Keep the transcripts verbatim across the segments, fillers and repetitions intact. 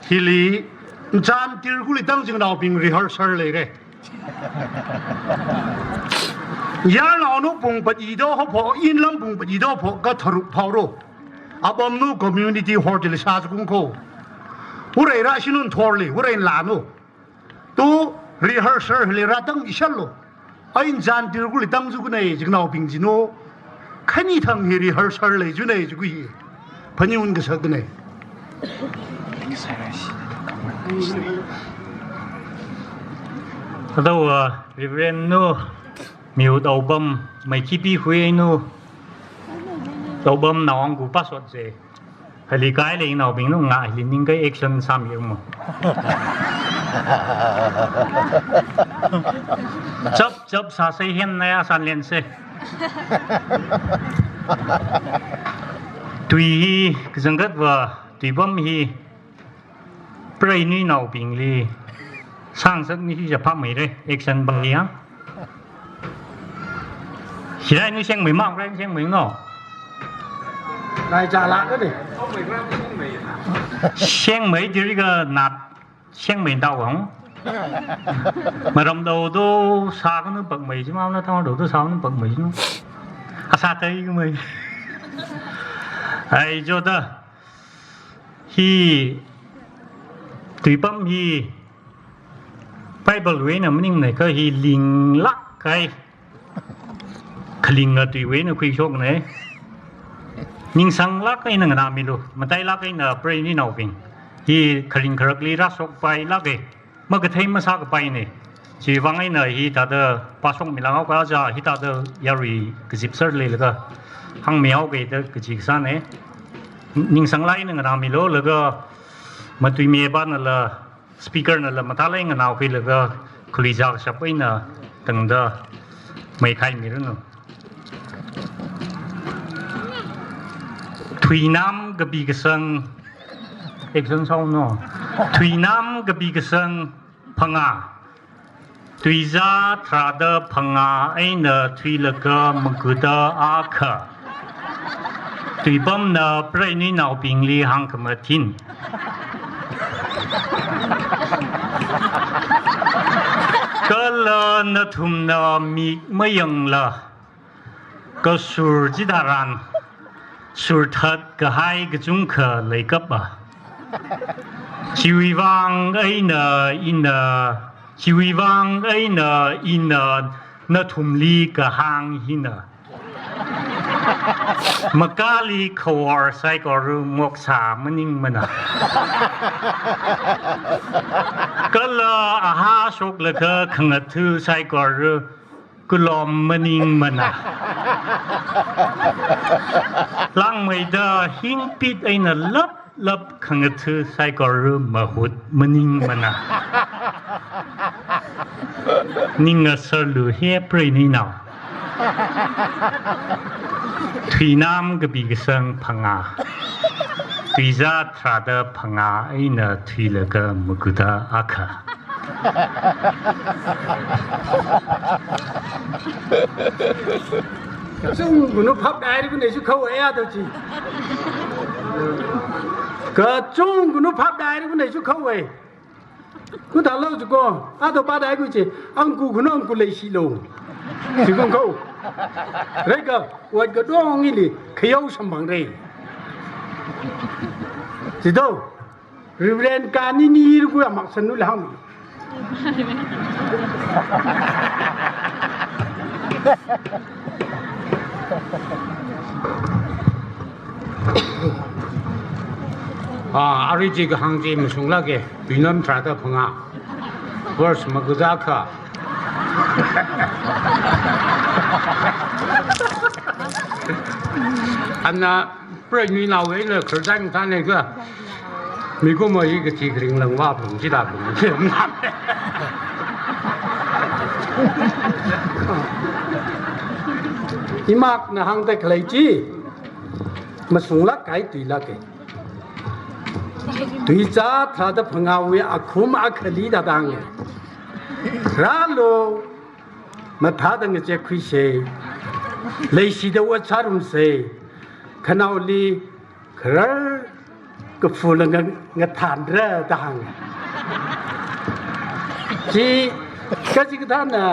Hili, Chantirkuli tang chingnaobing rehearsal leire. Yarnaonu pung padi do ho pho, inlam pung padi do pho, katharuk phaoro. Apamnu community hall chili sāchukung ko. Urai rāshinu thorli, urai lanu. Tu rehearsal hili rātang ishalo. Ai Chantirkuli tang chukunei, chingnaobing chino. Khani thang hi rehearsal lei chunei chuku hi. Phaningun kasaknei. Ado, uh, Reverend nu, miu taobam, mai kipi hui nu, taobam naong gu pasot se. Hali kai lei naobing nu nga hili ningkai action sāmi mo. Chap chap sāsei hen naya san lense. Tui hi kazangkatva, tuipam hi preinui naobingli sāngasakni hi japha meire, action bang ya. Hirai nu Shengmei mang, rai Shengmei no. Rai jala kani. Shengmei diri ka nat Shengmei dao hong. Maram dao do sākanu pakmei jima na tang dao do sākanu pakmei jima. Asa tai kumei. Ai joda. Hi tuipam hi Bible wui eina maningnei kha hi linglāk kai. Khalinga tuiwui eina khuishoknei. Ningsanglāk eina nganāmilu. Matailāk eina preinui naobing. Hi kharing kharakli rāshokpailāke. Makathei masākapainei. Chiwuivang eina hithāda pāshokmilānghaoka ja, hithāda yarui kazipser leilaga hāngmihaoke da kachi kasānei. Ningsanglāk eina nganāmilu laga matuimi panala speaker nala mathālāk eina nganākhuilaga khaluija kashap eina tangda meikhaimi ranu. Thuinam kapi kasang, action song no. Thuinam kapi kasang phangā. Tuizā tharāda phangā eina thuilaga maguda akha. Tuipamna preinui naobingli hāngkhamathin. Kala nathumna mik mayangla, kasur chitharan, surthat kahai kachungkha leikapa. Chiwuivang eina ina, chiwuivang eina ina nathumli kahāng hina. Makali khawor saikora moksa maningmana. Kala aha shoklaga khangatha saikora kulom maningmana. Langmeida hingpit eina lap lap khangatha saikora mahut maningmana. Ning ngasarlu he preinui nao. Thuinam kapi kasang phangā. Tuizā tharāda phangā eina thuilaga maguda akha. Chungkunu phap dai kunei chu khawai ado chi. Kachungkunu phap dai kunei chu khawai. Kuthālo chuko, ado pa dai kuchi, angku kunu angku leishilo. Chikung khao. Reka, wat kadong ili, khayao samphang rei. Chido. Reverend kanini ruku amak sanu lahang. Ah, arui chi kahāng chi mashunglāke, tuinam tharāda phangā. Verse maguda akha. Ana Preinui naowui eina khararchān thānei kha. Mikumo hi kachi kharing langva pung chida pung. Imakna hāngda khalei chi. Mashunglāk kahai tuilāke. Tuizā tharāda phangāwui akhum akhali da dang. Rālu. Mathāda ngachekkhuise, leishida ot sārumse, khanaoli kharar Fula nga, ngathanra da hāng. Chi, kachikathāna,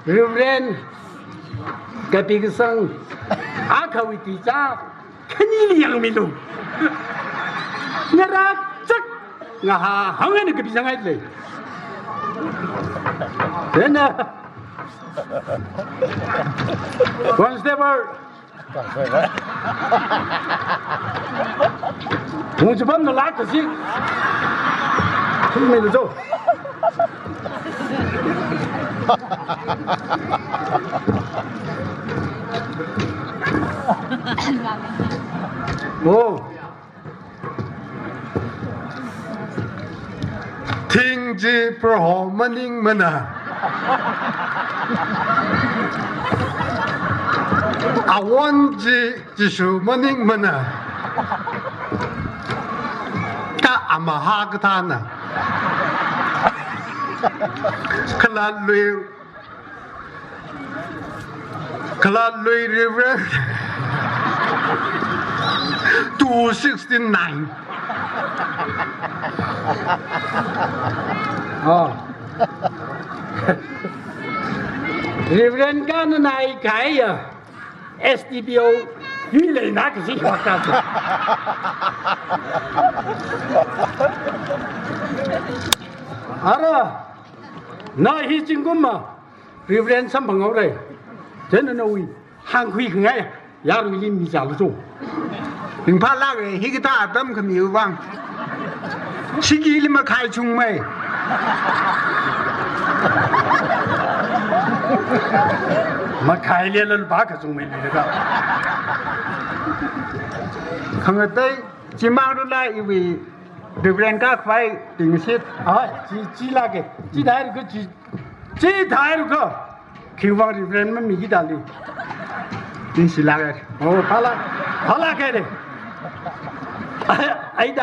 Reverend Kapikasang, akhawui ticha, khanili yangmilu. Ngarā chak, ngahā hāngna kapisang haile. Then, uh, Constable, Hung chipamna lak kasi. Sumina cho. Oh. Thing chi Proho maningmana. Awon chi Jishu maningmana. Kha amahā kathāna. Khalatlui, khalatlui Reverend two sixty-nine. Oh. Reverend kananai kaiya. S D P O, hi leina kaji hua ka. Ara, na hi zingkumma, Reverend samphang haora. Chieina nawui hāngkhui khangai, yaruili michālu cho. Ringphālāka, hikathā atam khamiwui vang. Sikili makhai chungmei. Makhailela lupā kachungmei leida. Khangatei, chimang rulai iwui Reverend kakhavai tingsit. Ai, chi, chilāka, chithāhaira ka, chi, chithāhaira ka. Khiwui vang Reverend mamiki dali. Tingsilāka. Oh, phālā, phālāka de. Ai, ai da.